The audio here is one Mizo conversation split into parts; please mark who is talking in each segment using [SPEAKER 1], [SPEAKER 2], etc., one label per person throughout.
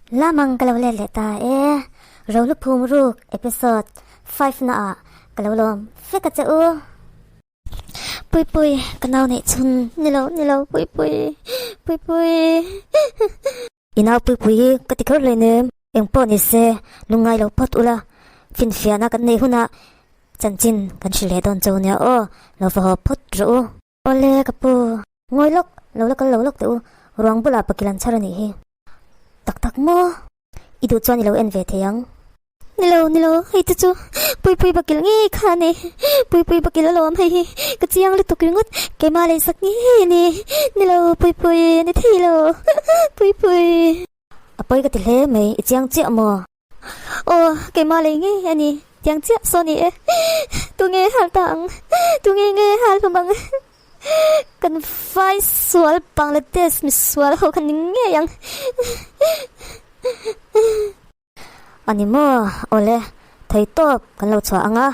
[SPEAKER 1] Lamang ka lo let leh ta e. Rolu phum ruk episode 5 na ah ka lo lawm vek a che u. Puipui ka nau neih chhun nilo nilo Puipui Puipui I nau Puipui hi ka ti kher hleinem engpawh ni se lungngai lo phawt ula finfiahna kan neih hunah chanchin kan hrilh leh dawn chau nia aw lo va haw phawt rawh u. Awle ka pu ngawi lawk lo la kal lo lawk teh u ruang bulah pakil an chhar a nih hi. Tak tak maw? I duh chuan i lo en ve thei ang. Nilo, nilo, hei te chu Puipui bakil ngei kha a ni. Puipui bakil alawm hei hi ka chiang lutuk ringawt keimah leh sak ngei a ni. Nilo, Puipui, ni thei lo. Puipui. A pawi ka ti hle mai, i chiang chiah maw? Aw, keimah leh ngei a ni. Tiang chiah saw ni e. Tunge hal ta ang? Tunge nge hal hlum ang? Kan vai sual Bangladesh misual ho kha ni ngei ang. A ni maw? Awle, thei tawp kan lo chhuah ang a,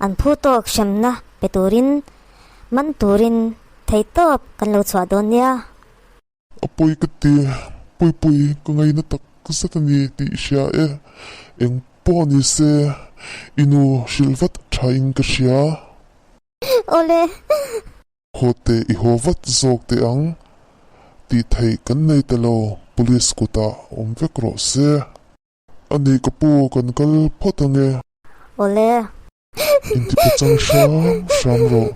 [SPEAKER 1] an phu tawk hremna pe turin, man turin thei tawp kan lo chhuah dawn nia.
[SPEAKER 2] A pawi ka ti, Puipui ka ngaina tak zet a ni tih i hria e, eng pawh ni se i nu hrilh vat thain ka hria.
[SPEAKER 1] Awle.
[SPEAKER 2] Haw teh i haw vat zawk teh ang tih theih kan nei ta lo, police kutah awm vek rawh se. A nih ka pu kan kal phawt ange.
[SPEAKER 1] Awle.
[SPEAKER 2] Intipe chang hram hram rawh,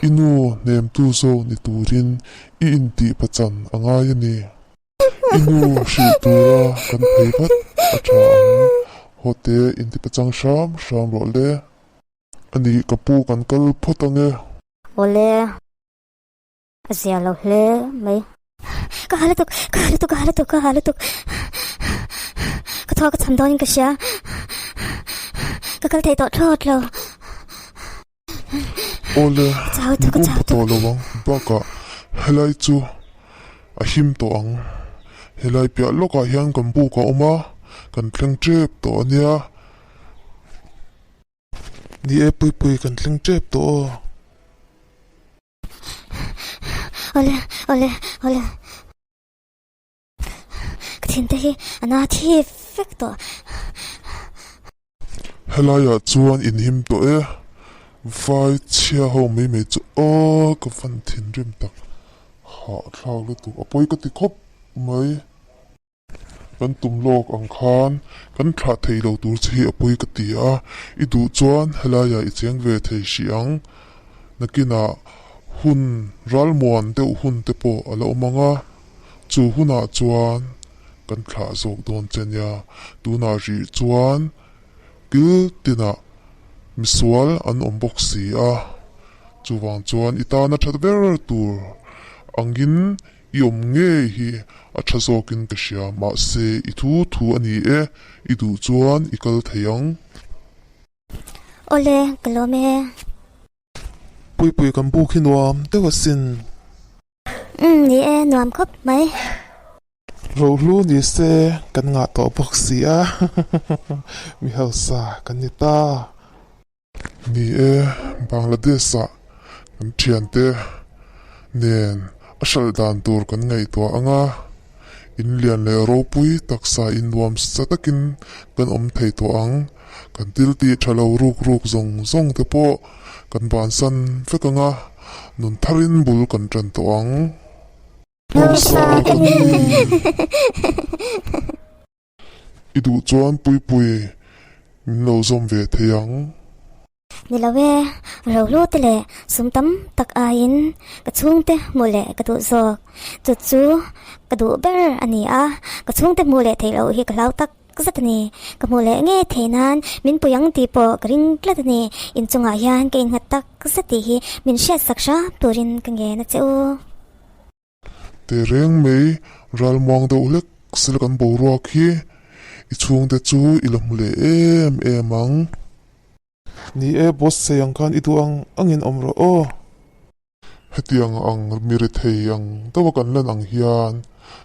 [SPEAKER 2] i nu hnemtu zawk ni turin i intih pachan a ngai a ni. I nu hrilh tura kan phei vat a tha ang, haw teh intipe chang hram hram rawh le. A nih ka pu kan kal phawt ange.
[SPEAKER 1] Awle, a zia lo hle mai. Ka ha lutuk, ka ha lutuk, ka ha lutuk, ka ha lutuk. Ka thawk a cham dawnin ka hria. Ka kal thei tawh thlawt lo.
[SPEAKER 2] Awle, min um pha tawh lo ang. Bakah helai chu a him tawh ang. Helai piah lawkah hian kan buk a awm a, kan thleng tep tawh a nia.
[SPEAKER 3] Ni e Puipui kan thleng tep tawh aw.
[SPEAKER 1] Awle awle awle ka thin te hi a na thi vek tawh.
[SPEAKER 2] Helaiah chuan in him tawh e, vai chhia ho mai mai chu aw ka van thinrim tak hahthlak lutuk a pawi ka ti khawp mai. Kan tum lawk ang khan kan thlah thei lo tur che hi a pawi ka ti a, i duh chuan helaiah i cheng ve thei hrih ang. Nakinah hun ralmuan deuh hun te pawh a la awm ang a, chu hunah chuan kan thlah zawk dawn che nia. Tunah rih chuan kil tinah misual an awm bawk si a, chuvang chuan i tana that ber tur angin I awm ngei hi a tha zawkin ka hria, mahse i thu thu a ni e, i duh chuan i kal thei ang.
[SPEAKER 1] Awle, ka lawm e.
[SPEAKER 3] Puipui kan buk hi nuam deuh asin.
[SPEAKER 1] Umm, ni e, nuam khawp mai.
[SPEAKER 3] Rohlu ni se kan ngah tawh bawk si a, mi hausa kan ni ta.
[SPEAKER 2] Ni e, Bangladesh-ah kan thiante nen a hralh dan tur kan ngaihtuah ang a, in lian leh ropui taksa innuam sa takin kan awm thei tawh ang. Kan thil tih tha lo ruk ruk zawng zawng te pawh kan bansan vek ang a, nun tharin bul kan tan tawh ang.
[SPEAKER 1] Hausa ka ni!
[SPEAKER 2] I duh chuan Puipui min lo zawm ve thei ang.
[SPEAKER 1] Ni lo e, rohlu te leh sum tam tak aiin ka chhungte hmuh leh ka duh zawk. Chu chu ka duh ber a ni a, ka chhungte hmuh leh theih loh hi ka hlau tak zet a ni. Ka hmuh leh ngei theih nan min pui ang tih pawh ka ring tlat a ni. Inchungah hian ka innghat tak zet tih hi min hriatsak hram turin ka ngen a che u.
[SPEAKER 2] Tehreng mai ralmuang deuh hlek sela kan boruak hi i chhungte chu i la hmu leh em em ang.
[SPEAKER 3] Ni e, boss sei ang khan i duh ang angin awm rawh aw.
[SPEAKER 2] Hetiang ang mi rethei ang deuha kan lan ang hian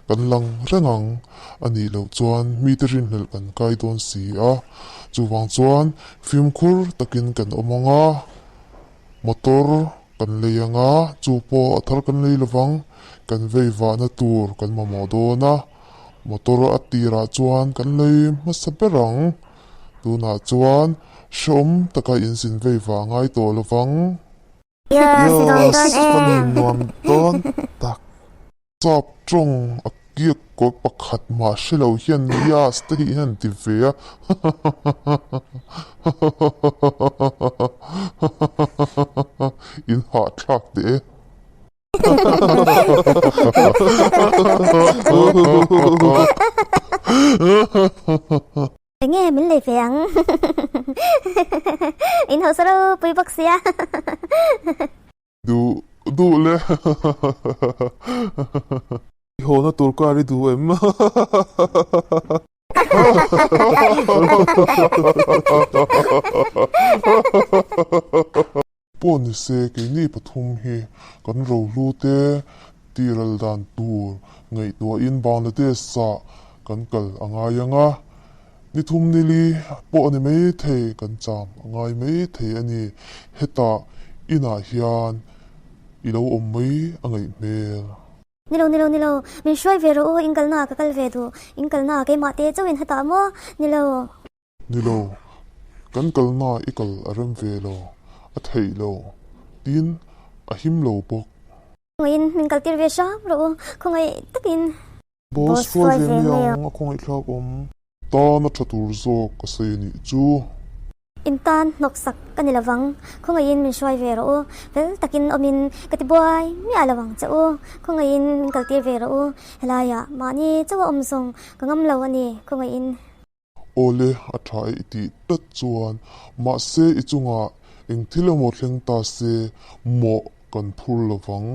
[SPEAKER 2] kan lang reng ang a nih loh chuan mite rinhlelh kan kai dawn si a, chuvang chuan fimkhur takin kan awm ang a, motor Kan lei ang a, chu pawh a thar kan lei lovang, kan vei vahna tur kan mamawh dawn a. Motor a tirah chuan kan lei hmasa ber ang. Tunah chuan hrehawm taka inzin vei vah ngai tawh lovang.
[SPEAKER 1] Yes,
[SPEAKER 3] ka nuam dawn tak.
[SPEAKER 2] Sap tawng a kiak kawi pakhat mah hre lo hian Yas te hi an ti ve a. In hahthlak teh e.
[SPEAKER 1] Enge min lei ve ang? In hausa ropui bawk sia.
[SPEAKER 2] Duh duh le.
[SPEAKER 3] I hawna tur car i duh em?
[SPEAKER 2] Pawh ni se keini pathum hi kan rohlu te tihral dan tur ngaihtuahin Bangladesh ah kan kal a ngai ang a, ni thum nili pawh a ni mai thei kan cham a ngai mai thei a ni. Hetah inah hian i lo awm mai a ngaih hmel.
[SPEAKER 1] Ni lo, ni lo, ni lo, min hruai ve rawh u, in kalna ah ka kal ve duh, in kalna ah keimah te chauhin hetah maw? Ni lo.
[SPEAKER 2] Ni lo, kan kalna i kal a rem ve lo, a theih lo, tin a him lo bawk.
[SPEAKER 1] Khawngaih in min kal tir ve hram rawh u, khawngaih takin.
[SPEAKER 2] Boss hruai ve mai ang, a khawngaih thlak awm. Tan a tha tur zawk a sawi a nih chu.
[SPEAKER 1] In tan hnawk sak ka ni lovang, khawngaih in min hruai ve rawh u, fel takin awm in ka ti buai miah lo ang che u, khawngaih in min kal tir ve rawh u, helaiah mahni chauh a awm zawng ka ngam lo a ni, khawngaih in.
[SPEAKER 2] Awle, a tha e i tih tlat chuan, mahse i chungah eng thil emaw thleng ta se mawh kan phur lovang,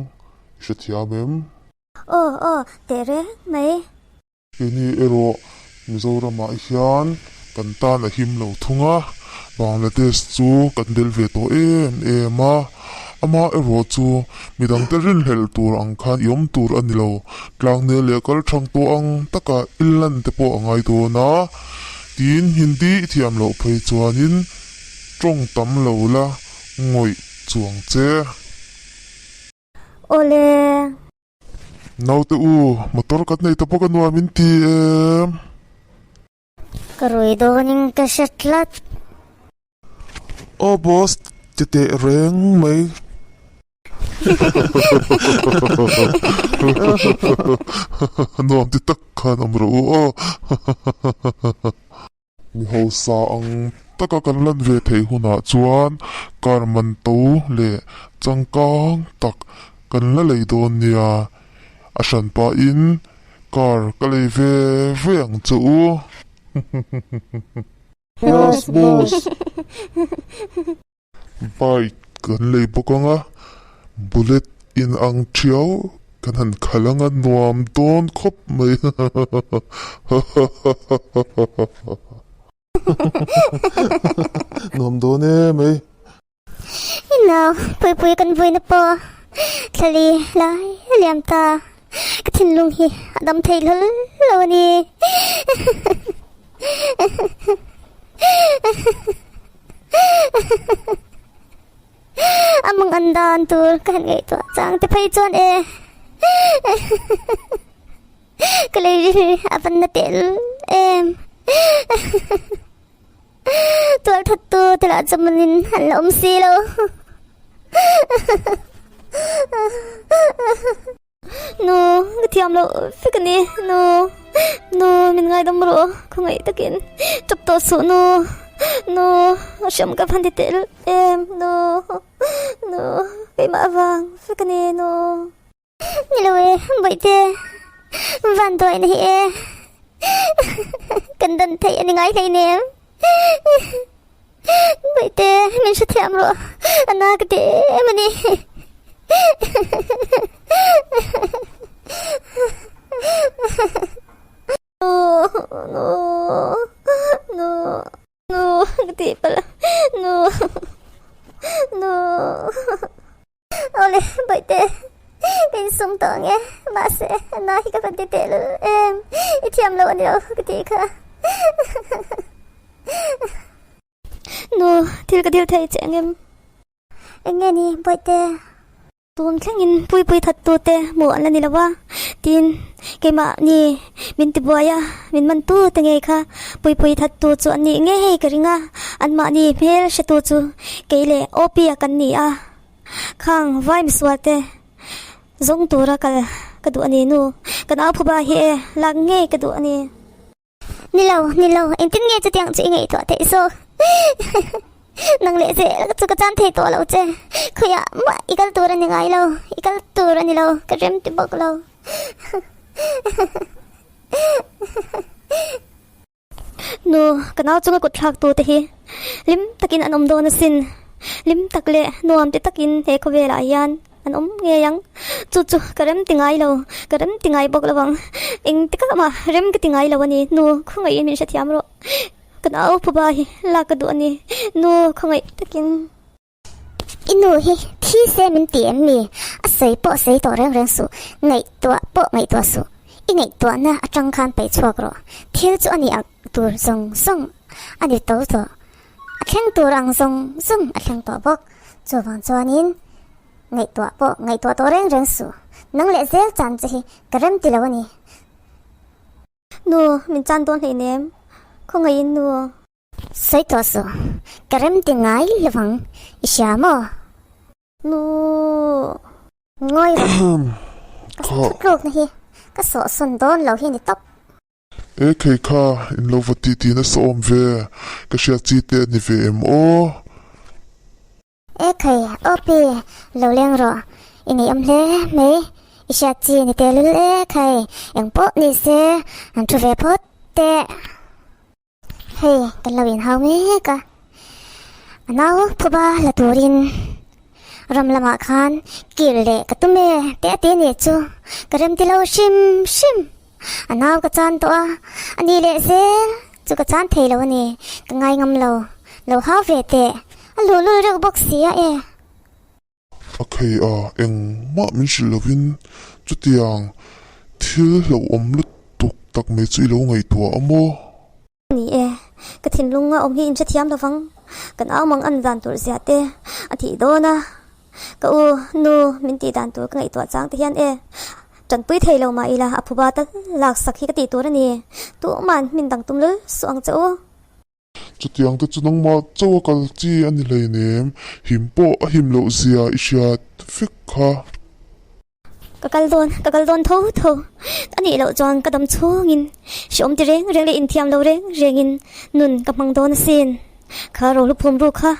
[SPEAKER 2] i hrethiam em?
[SPEAKER 1] Aw, aw, teh reng mai.
[SPEAKER 2] Keini erawh Mizoramah hian kan tan a him lo thung a, Bangladesh chu kan bel ve tawh em em a, amah erawh chu midangte rinhlelh tur ang khan i awm tur a ni lo, tlangnel leh kal thang tawh ang taka i lan te pawh a ngai dawn a, tiin Hindi i thiam loh phei chuanin tawng tam lo la ngawih chuang che.
[SPEAKER 1] Awle.
[SPEAKER 2] Naute u, motor kan nei ta bawk a nuam in ti em?
[SPEAKER 1] Ka rui dawnin ka hre tlat.
[SPEAKER 3] Aw boss, ti teh reng mai.
[SPEAKER 2] Nuam ti tak khan awm rawh u aw. Mi hausa ang taka kan lan ve theih hunah chuan car man to leh changkang tak kan la lei dawn nia. A hran pahin car ka lei ve ve ang che u.
[SPEAKER 3] Yes boss.
[SPEAKER 2] Bike kan lei bawk ang a, bullet in ang thiau kan han khalh ang a, nuam dawn khawp mai.
[SPEAKER 3] Nuam dawn e mai.
[SPEAKER 1] Inau puipui kan vuina pawh thlali lai a liam ta, ka thinlung hi a dam thei hlawl lo a ni. A mang an dan tur ka han ngaihtuah chang te phei chuan e ka lei ri a van na tel em tual that tu te lah chu manin an la awm si lo. Nu, ka thiam loh vek a ni. Nu, nu, min ngaidam rawh. Khawngaih takin chawp tawh suh nu. Nu, hriam ka van ti tel em. Nu, nu, keimah avang vek a ni nu. Ni lo e, bawihte, van duaina hi e. Kan dan theih a ni ngai hleinem. Baihte, min hrethiam rawh. A na ka ti em a ni. Nu, nu, nu, nu, ka tih palh a. Nu, nu. Awle, Bawihte, ka insum tawh ang e. Mahse, na hi ka van ti teh lul em. I thiam lo a ni lo ka tih kha. Nu, thil ka dil thei che ang em? Eng nge ni, Bawihte? Tun thlengin Puipui thattute hmuh an la ni lo a, tin keimahni min tibuai a, min mantu te ngei kha Puipui thattu chu an nih ngei ka ring a, anmahni hmel hretu chu kei leh Opi-a kan ni a, khang vai misual te zawng tura kal ka duh a ni nu, ka nau phuba hi e lak ngei ka duh a ni. Ni lo, ni lo, engtin nge chutiang chu i ngaihtuah theih zawk? Nang leh zel chu ka chan thei tawh lo che. Khawiah mah i kal tur a ni ngai lo, i kal tur a ni lo, ka rem ti bawk lo. Nu, ka nau chunga kut thlak tute hi hlim takin an awm dawn asin. Hlim tak leh nuam ti takin he khawvelah hian An awm ngei ang. Chu chu ka rem ti ngai lo, ka rem ti ngai bawk lo ang. Eng tikah mah rem ka ti ngai lo a ni. Nu, khawngaihin min hrethiam rawh. Ka nau phuba hi lak ka duh a ni. Nu, khawngaih takin. I nu hi thi se min ti em mi? A sawi pawh sawi tawh reng reng suh, ngaihtuah pawh ngaihtuah suh. I ngaihtuahna atang khan paih chhuak rawh. Thil chu a ni ang tur zawng zawng a ni to tawh. A thleng tur ang zawng zawng a thleng tawh bawk. Chuvang chuanin ngaihtuah pawh ngaihtuah tawh reng reng suh. Nang leh zel chan che hi ka rem ti lo a ni. Nu, min chan dawn hleinem. Khawngaihin nu. Sawi tawh suh. Ka rem ti ngai lovang. I hria maw? Nu. Ngawi rawh. Ka thutlukna hi ka sawhsawn dawn lo hi a ni tawp.
[SPEAKER 2] E khei kha, in lo va ti ti nasa awm ve, ka hriat chi te a ni ve em aw?
[SPEAKER 1] E khei, aw pi, lo leng rawh, i ngeiawm hle mai, i hriat chi ni telul e khei, eng pawh ni se, an thu ve phawt teh. Hei, kan lo inhau mek a, a nau phuba la turin ram lamah khan kir leh ka tum e teh a ti a nih chu, ka remti lo hrim hrim. A nau ka chan tawh a, a ni leh zel chu ka chan thei lo a ni, ka ngai ngam lo, lo hau ve teh, a luhlul reuh bawk si a e.
[SPEAKER 2] A khei a, engmah min hrilh lovin chutiang thil hlauhawm lutuk tak mai chu i lo ngaihtuah a maw?
[SPEAKER 1] Ni e, ka thinlung a awm hi in hrethiam lovang, kan au mang an dan tur zia te a thih dawn a, ka u nu min tih dan tur ka ngaihtuah chang te hian e, tanpui thei lo mah ila a phuba tal lak sak hi ka tih tur a ni, tuman min dang tum lul suh ang che u.
[SPEAKER 2] Chutiang te chu nangmah chauh a kal chi a ni hleinem, him pawh a him loh zia i hriat vek kha.
[SPEAKER 1] Ka kal dawn, ka kal dawn tho tho. A nih loh chuan ka dam chhungin hreawm ti reng reng leh inthiam lo reng rengin nun ka hmang dawn asin. Kha rohlu phum ru kha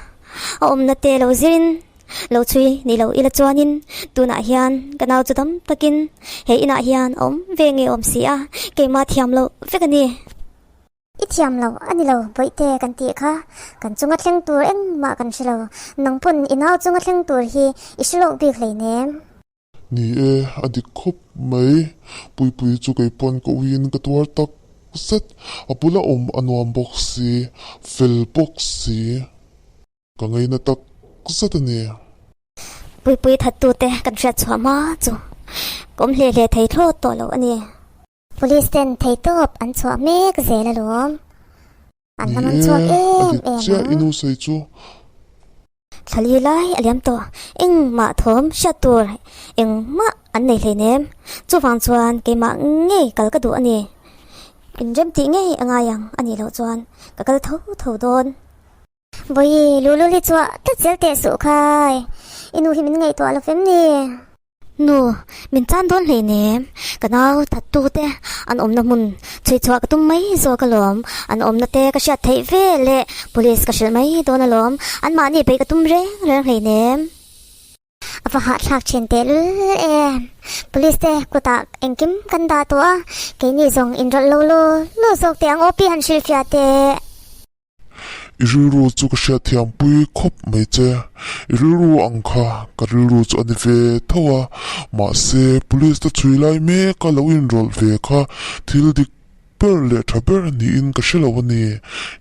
[SPEAKER 1] a awmna te lo zirin lo chhui ni lo ila chuanin tunah hian ka nau chu dam takin he inah hian a awm ve ngei awm si a, keimah thiam loh vek a ni. I thiam lo a ni lo bawihte kan tih kha kan chunga thleng tur engmah kan hre lo, nang pawn i nau chunga thleng tur hi i hre lawk bik hleinem.
[SPEAKER 2] Ni e, a dik khawp mai. Puipui chu kei pawn ka uiin ka tuar tak zet, a bula awm a nuam bawk si, fel bawk si. Ka ngaina tak zet a ni.
[SPEAKER 1] Puipui thattute kan hriat chhuah hma chu ka awm hle hle thei thlawt tawh lo a ni. Police ten theitawp an chhuah mek zel alawm. An la man chhuak
[SPEAKER 2] Ni e, a
[SPEAKER 1] em
[SPEAKER 2] dik
[SPEAKER 1] em
[SPEAKER 2] chiah
[SPEAKER 1] ang.
[SPEAKER 2] i nu sawi chu.
[SPEAKER 1] Thlali lai a liam tawh, engmah thawm hriat tur engmah an nei hleinem. Chuvang chuan keimah ngei kal ka duh a ni. Inrem tih ngei a ngai ang a nih loh chuan ka kal tho tho dawn. Vawi luhlul hi chhuah tlat zel teh suh khai, i nu hi min ngaihtuah lo fem ni? Nu, min chan dawn hleinem, ka nau thattu te an awmna hmun chhui chhuah ka tum mai zawk alawm, an awmna te ka hriat theih ve leh police ka hrilh mai dawn alawm, anmahni beih ka tum reng reng hleinem. A va hahthlak thin teh lul e. Police te kutah engkim kan dah tawh a, keini zawng inrawlh lo law law zawk teh ang aw pi han hrilhfiah teh.
[SPEAKER 2] I rilru chu ka hriatthiam pui khawp mai che. I rilru ang kha ka rilru chu a ni ve tho a, mahse police te chhui lai mek a lo inrawlh ve kha thil dik ber leh tha ber niin ka hre lo a ni.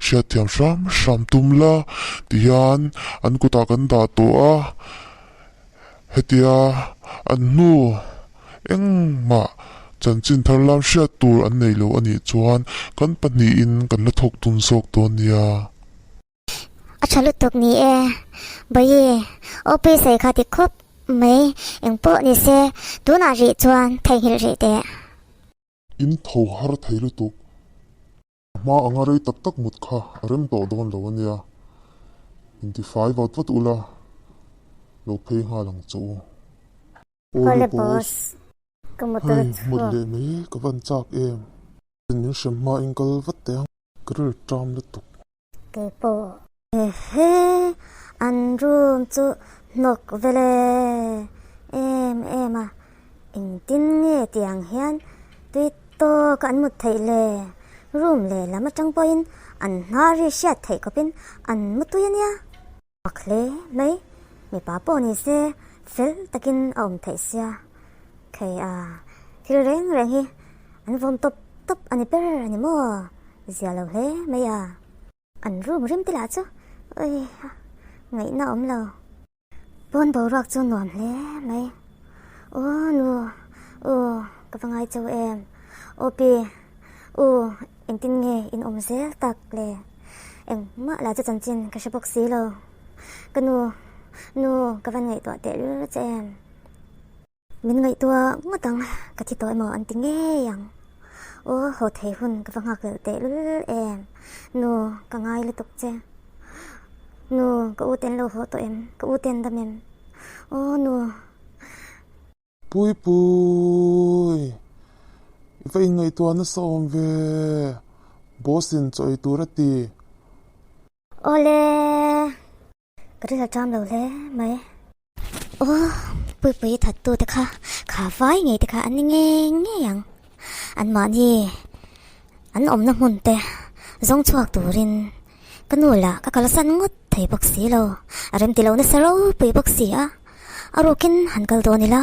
[SPEAKER 2] Hriatthiam hram hram tum la tihian an kutah kan dah tawh a, hetia an hnu engmah chanchin thar lam hriat tur an nei lo a nih chuan kan pahnihin kan la thawk dun zawk dawn nia.
[SPEAKER 1] A tha lutuk ni e, Bawihi, OP sawi kha ti khawp. mai. Engpawh ni se, tunah rih chuan theihnghilh rih teh.
[SPEAKER 2] In tho har thei lutuk. A hma anga rei tak tak mut kha a rem tawh dawn lo a nia. Intifai vat vat ula, lo phei nghal ang che u.
[SPEAKER 1] Awle boss, ka motor a
[SPEAKER 3] Hei, mut
[SPEAKER 1] chhuak.
[SPEAKER 3] leh mai ka van chak em. Min hrem hma in kal vat teh ang, ka ril ṭam lutuk.
[SPEAKER 1] Kei pawh. Ehe, an room chu hnawk vel e em em a, engtin nge tiang hian tui tawk an mut theih le? Room lehlam atang pawhin an hnar hi hriat theih khawpin an mu tui a nia. Mak hle mai, mipa pawh ni se fel takin a awm theih sia. Khei a, thil reng reng hi an vawm tawp tawp a ni ber a ni maw? Zia lo hle mai a. An room rim te lah chu ui a ngaihna awm lo. Pawn boruak chu nuam hle mai. Aw nu, u ka va ngai chau em. Aw pi, u engtin nge in awm zel tak le? Engmah lah chu chanchin ka hre bawk si lo. Ka nu, nu ka van ngaihtuah tehlul che em? Min ngaihtuah ngawt ang, ka thi tawh emaw an ti ngei ang. Aw, haw thei hun ka va nghak leh tehlul em? Nu, ka ngai lutuk che. Nu, ka u ten lo haw tawh em? Ka u ten dam em? Aw, nu.
[SPEAKER 3] Pui pui, i va inngaihtuah nasa awm ve, boss in chaw ei tur a ti.
[SPEAKER 1] Awle, ka rilha ṭam lo hle mai. Aw, Puipui thattu te kha, kha vai ngei te kha an ni ngei ngei ang. Anmahni an awmna hmun te zawng chhuak turin ka nu lah ka kalsan ngawt thei bawk si lo. A remti lo nasa ropui bawk si a, a rukin han kal dawn ila.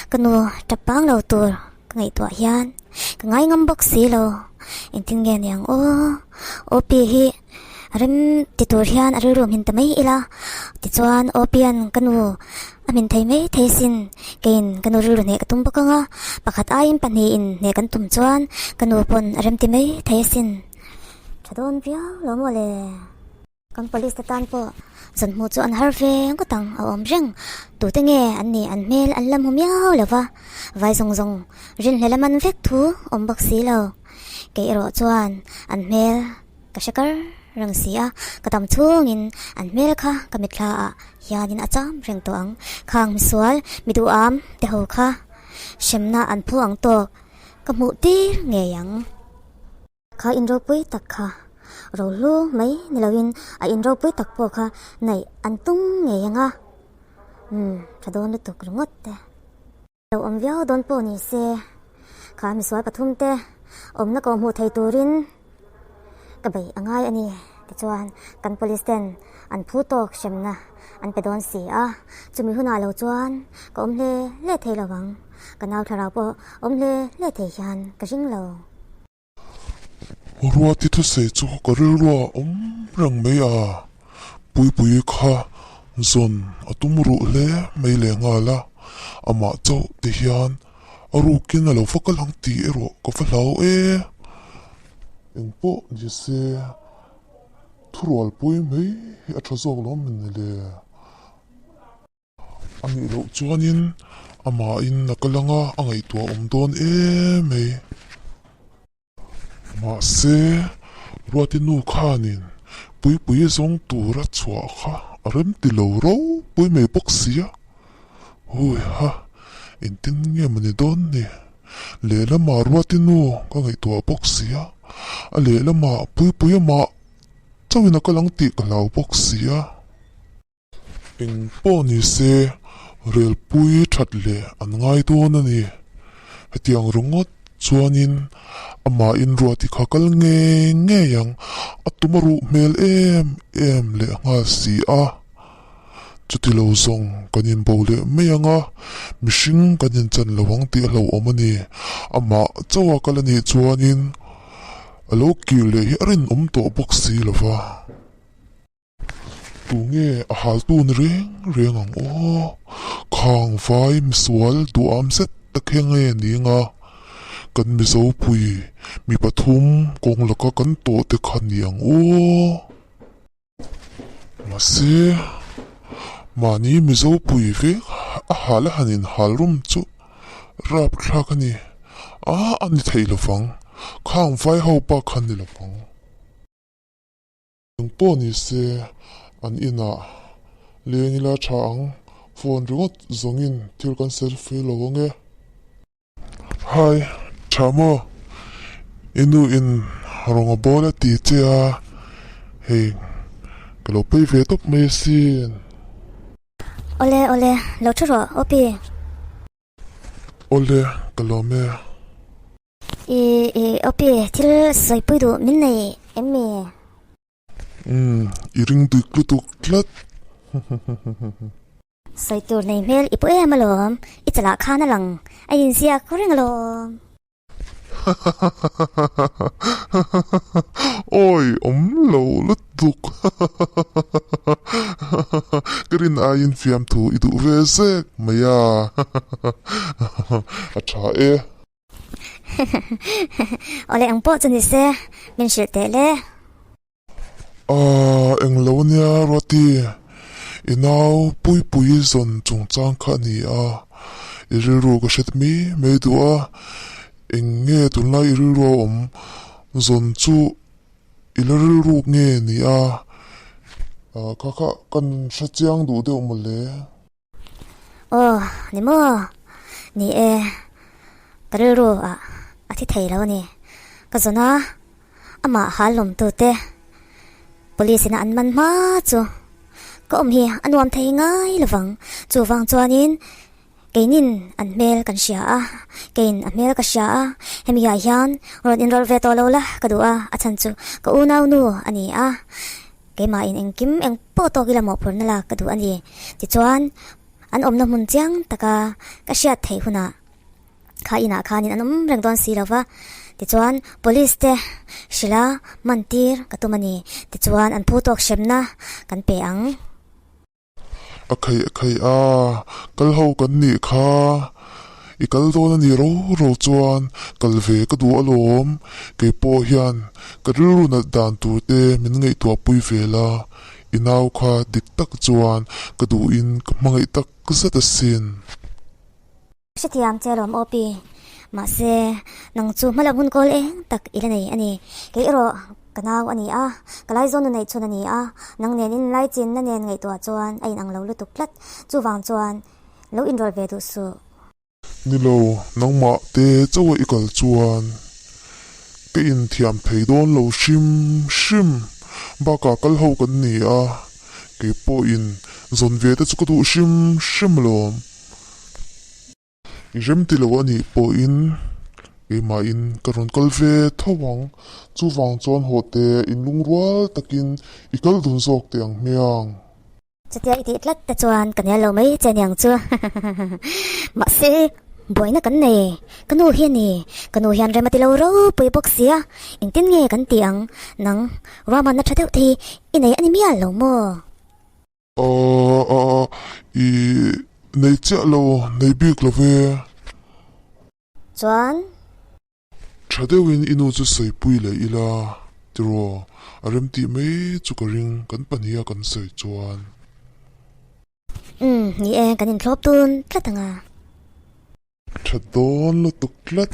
[SPEAKER 1] Ka nu tap pang lo tur ka ngaihtuah hian ka ngai ngam bawk si lo. Engtin nge ni ang aw? OP hi rem ti tur hian a rilru hmin ta mai ila. Tichuan OP an ka nu a hmin thei mai thei sin. Keiin ka nu rilru hneh ka tum bawk ang a, pakhat aiin pahnihin hneh kan tum chuan ka nu pawn a rem ti mai thei asin. Tha dawn viau lo maw le? Kan police te tan pawh zan hmuh chu an har ve ngawt ang a awm reng. Tute nge an nih an hmel an la hmu miau lo va, vai zawng zawng rinhlel a man vek thu awm bawk si lo. Kei erawh chuan an hmel ka hre kar reng si a, ka dam chhungin an hmel kha ka mitthla ah hianin a cham reng tawh ang. Khang misual mi duham te ho kha hremna an phu ang tawk ka hmuh tir ngei ang. Kha in ropui tak kha rohlu mai ni loin a in ropui tak pawh kha neih an tum ngei ang a, umm tha dawn lutuk ringawt te. Lo awm viau dawn pawh ni se kha misual pathum te awmna ko hmuh thei turin ka beih a ngai a ni tichuan kan police ten an phu tawk hremna an pe dawn si a, chumi hunah lo chuan ka awm hle hle thei lo ang, ka nau thlarau pawh awm hle hle thei hian ka ring lo.
[SPEAKER 2] Ruati thusawi chu ka rilrua awm reng mai a, Puipuii kha zawn a tum ruh hle mai leh nghal a, amah chauh te hian a rukin a lo va kal ang tih erawh ka va hlau e. Engpawh ni se thurualpui mai hi a tha zawk lo min ni le. A nih loh chuanin amahin a kal anga a ngaihtuah awm dawn em mai. Mahse, Ruati nu khanin Puipui zawng tura chhuah kha a rem ti lo ropui mai bawk sia. Hui ha, engtin nge maw ni dawn ni? Lehlamah Ruati nu ka ngaihtuah bawk sia, a lehlamah Puipui amah chauhin a kal ang tih ka hlau bawk sia. Eng pawh ni se, relpui that leh an ngai dawn a ni. Hetiang ringawt chuanin amahin Ruati kha kal ngei ngei ang, a tum a ruh hmel em em leh nghal si a. Chuti lo zawng kan inbo leh mai ang a, mihring kan inchan lo ang tih a hlauhawm a ni. Amah chauha kal a nih chuanin a lo kir leh hi a rinawm tawh bawk si lo va. Tunge a haltu ni reng reng ang aw? Khang vai misual duham zet tak hi nge ni anga kan Mizopui mi pathum kawng laka kan tawh te kha ni ang aw? Mahse, mahni Mizopui vek. A hal a han inhal rum chu rapthlak a ni. A, a ni thei lovang. Khang vai ho bak kha ni lovang. Eng pawh ni se, an inah leng ila tha ang. Phone ringawt zawngin thil kan selfie lo ang e. Hi, tha maw? I nu in rawng a bawl a ti che a, hei ka lo pei ve tawp mai asin.
[SPEAKER 1] Awle awle, lo thu rawh Opi.
[SPEAKER 2] Awle, ka lawm e.
[SPEAKER 1] I i Opi, thil sawipui duh min nei em mi?
[SPEAKER 2] Umm, i ring dik lutuk tlat.
[SPEAKER 1] Sawi tur nei hmel i pu em alawm, i chalah khan a lang a inziak reng alawm.
[SPEAKER 2] Awi, awm lo lutuk. Ka rin aiin fiamthu i duh ve zek mai a. A tha e.
[SPEAKER 1] Awle ang pawh chu ni se, min hrilh teh le.
[SPEAKER 2] Aaa, englo ania Ruati, i nau Puipuii zawn chungchang kha a ni a, i rilru ka hret mai mai duh a, eng nge tunlai i rilru a awm zawn chu i la rilruk nge ni a, kha kha kan hrechiang duh deuh mawle.
[SPEAKER 1] Aw, ni maw? Ni e, ka rilru ah a thi thei lo a ni. Ka zawn a, amah hal lawmtute police ina an man hma chu ka awm hi a nuam thei ngai lovang. Chuvang chuanin keinin an hmel kan hria a, keiin a hmel ka hria a, hemi ah hian rawn inrawlh ve tawh lo la ka duh a, a chhan chu ka unaunu a ni a. Keimahin engkim eng pawh tawk ila mawhphurhna lak ka duh a ni. Tichuan, an awmna hmun chiang taka ka hriat theih hunah kha inah khanin an awm reng dawn si lo va. Tichuan, police te hrilha mantir ka tum a ni. Tichuan, an phu tawk hremna kan pe ang.
[SPEAKER 2] A khaih a khaih a, kal ho kan nih kha. I kal dawn a ni ro ro chuan kal ve ka duh alawm. Kei pawh hian ka rilru nat dan tur te min ngaihtuah pui ve la, i nau kha dik tak chuan ka duhin ka hmangaih tak zet asin.
[SPEAKER 1] Hrethiam che lawm aw pi. Mahse, nang chu hmalam hun kawl eng tak i la nei a ni. Kei erawh ka nau a ni a, ka laizawn nu neih chhun a ni a, nang nen in laichinna nen ngaihtuah chuan a inang lo lutuk tlat. Chuvang chuan lo inrawlh ve duh suh.
[SPEAKER 2] Ni lo, nangmah te chauha i kal chuan ka inthiam thei dawn lo hrim hrim. Bakah kal ho kan ni a, kei pawhin zawn ve te chu ka duh hrim hrim alawm. I rem ti lo a nih pawhin keimahin ka rawn kal ve tho ang. Chuvang chuan haw teh inlungrual takin i kal dun zawk teh ang hmiang.
[SPEAKER 1] Chutia i tih tlat te chuan ka nel lo mai che niang chu. Mahse, buaina kan nei. Ka nu hi a ni. Ka nu hian rem a ti lo ropui bawk sia. Engtin nge kan ti ang? Nang, ruahmanna tha deuh te hi i nei a ni mial lo maw?
[SPEAKER 2] Aaa i nei chiah lo, nei bik lo ve.
[SPEAKER 1] Chuan?
[SPEAKER 2] Tha deuhin i nu chu sawipui leh ila tiraw, a rem tih mai chu ka ring kan pahniha kan sawi chuan.
[SPEAKER 1] Umm, ni e, kan inthlawp tun tlat ang a.
[SPEAKER 2] Tha dawn lutuk tlat.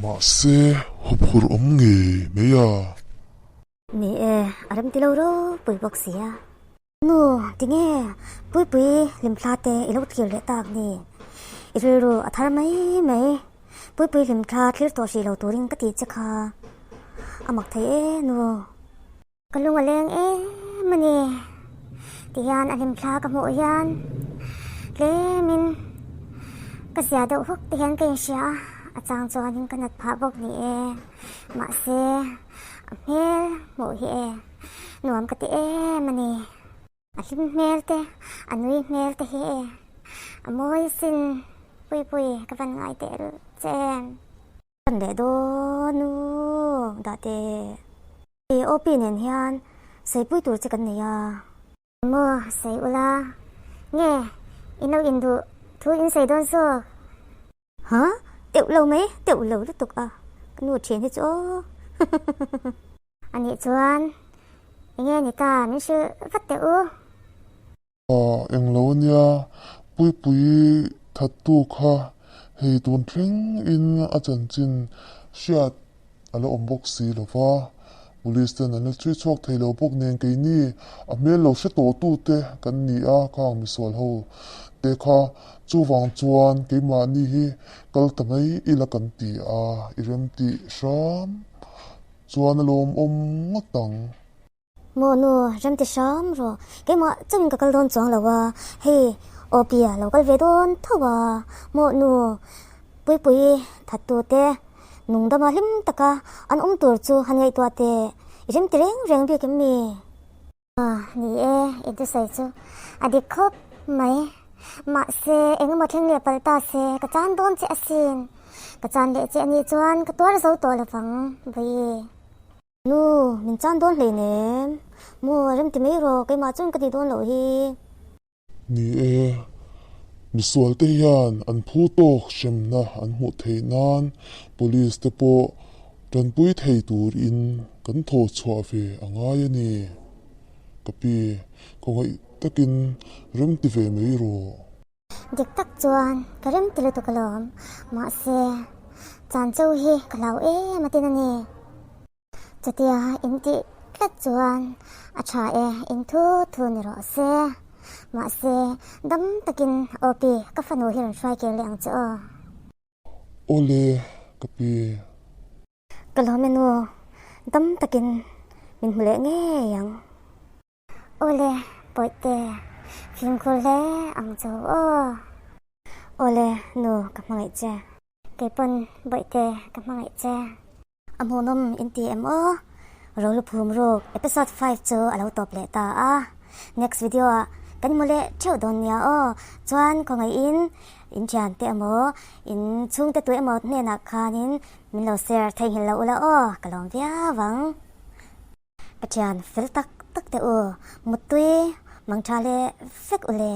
[SPEAKER 2] Mahse, huphurh awm ngei mai a.
[SPEAKER 1] Ni e, a rem ti lo ropui bawk si a. Nu, tinge Puipui hlimthla te i lo thlir leh tak ni? I rilru a thar mai mai. Puipui hlimthla thlir tawh hrih lo turin ka tih che kha. A mak thei e, nu. Ka lung a leng em a ni tihian a hlimthla ka hmuh hian tlemin ka zia deuh hawk te hian ka inhria a, a chang chuanin ka nat phah bawk ni e, mahse a hmel hmuh hi e nuam ka ti em a ni, a hlim hmel te a nui hmel te hi e a mawi asin pui pui ka van ngai teh che em. Kan leh dawn u dah teh. I OP nen hian saipui tur che kan nei a. Maw sawi ula nge in lo induh thu in sawi dawn zawk. Ha? Teuh lo mai, teuh lo lutuk a ka nu thian hi chu aw. Anih chuan enge ni ta min hrilh vat teh u.
[SPEAKER 2] Englo ania, Puipui thattu kha hei tun thleng in a chanchin hriat a la awm bawk si lo va, Police ten an la chhui chhuak thei lo bawk nen keini a hmel lo hre tawh tu te kan ni a, khang misual ho te kha chuvang chuan keimahni hi kal ta mai ila kan ti a, i remtih hram chuan a lawmawm ngawt ang.
[SPEAKER 1] Maw nu, rem ti hram rawh. Keimah chauhin ka kal dawn chuang lo a, hei Opi a lo kal ve dawn tho a. Maw nu, Puipui thattu te nungdama hlim taka an awm tur chu han ngaihtuah teh. I rem ti reng reng bik em mi? Ni e, i thusawi chu a dik khawp mai. Mahse, engemaw thleng leh palh ta se, ka chan dawn che asin. Ka chan leh che anih chuan ka tuar zo tawh lovang, Vawi. Nu, min chan dawn hleinem. Maw, rem ti mai rawh, keimah chuan ka ti dawn loh hi.
[SPEAKER 2] Ni e, misual te hian an phu tawk hremna an hmuh theih nan Police te pawh tanpui thei turin kan thaw chhuah ve a ngai a ni. Ka pi, khawngaih takin rem ti ve mai rawh.
[SPEAKER 1] Dik tak chuan ka rem ti lutuk alawm, mahse chan cho hi ka hlau em atin a ni. Chutia in tih tlat chuan a tha e, in thu thu ni rawh se. Mahse dam takin Opi ka fanu hi rawn hruai kir leh ang che aw.
[SPEAKER 2] Awle ka pi.
[SPEAKER 1] Ka lawm e nu, dam takin min hmu leh ngei ang. Awle, Bawihte, fimkhur hle ang cho aw. Awle, nu ka hmangaih che. Kei pawn Bawihte ka hmangaih che. A hmuhnawm in ti em aw? Rolu phum ruk episode 5 chu a lo tawp leh ta a. Next video ah kan hmu leh theuh dawn nia aw. Chuan khawngaihin in thiante emaw in chhungte tu emaw hnenah khanin min lo share theihnghilh lo ula aw ka lawm viau ang. Pathian fel tak tak teh u, muttui mangtha leh vek u le.